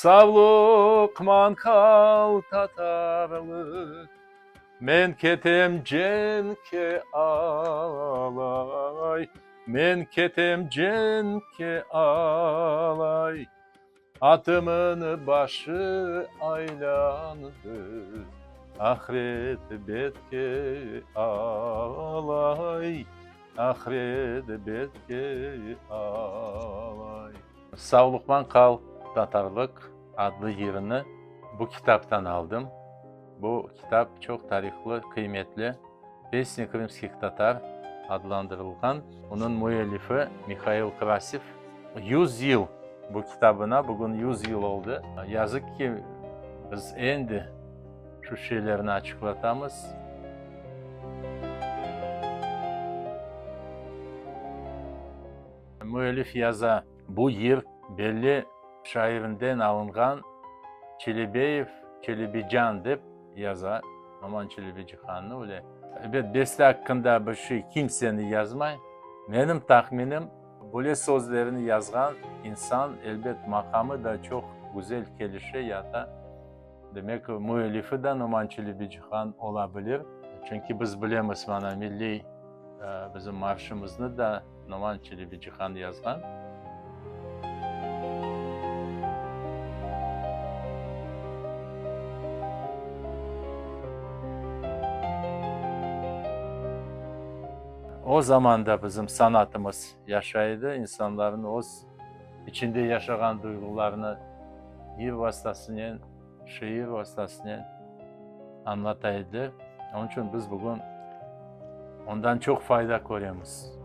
Savluqman qal, tatarlıq, Men ketem cenkke alay, Men ketem cenkke alay. Atımın başı aylandı, Ahret betke alay, Ahret betke alay. Savluqman qal, tatarlıq adlı yırını bu kitaptan aldım. Bu kitap çoq tarihlı, qıymetli. Pesni krımskih tatar adlandırılğan. Onıñ müellifi Mihail Krasev. Yüz yıl bu kitabına, bugün yüz yıl oldı. Yazıq ki, biz endi şu şeylerni açıqlatamız. Müellif yaza, Bu yır belli şairinden alınğan Çelebiyev Çelebican dep yaza, Noman Çelebicihannı öyle. Ebet, beste aqqında bir şey kimseni yazmay. Menim tahminim, böyle sözlerini yazğan insan, elbet, maqamı da çoq güzel kelişe, yata. Demek, müellifi de Noman Çelebicihan ola bilir. Çünki biz bilemiz, mana, milliy bizim marşımıznı da Noman Çelebicihan yazğan. O zaman da bizim sanatımız yaşay edi, insanların öz içinde yaşağan duyğularını yır vastasınen, şiir vastasınen añlata edi. Onıñ içün biz bugün ondan çoq fayda köremiz.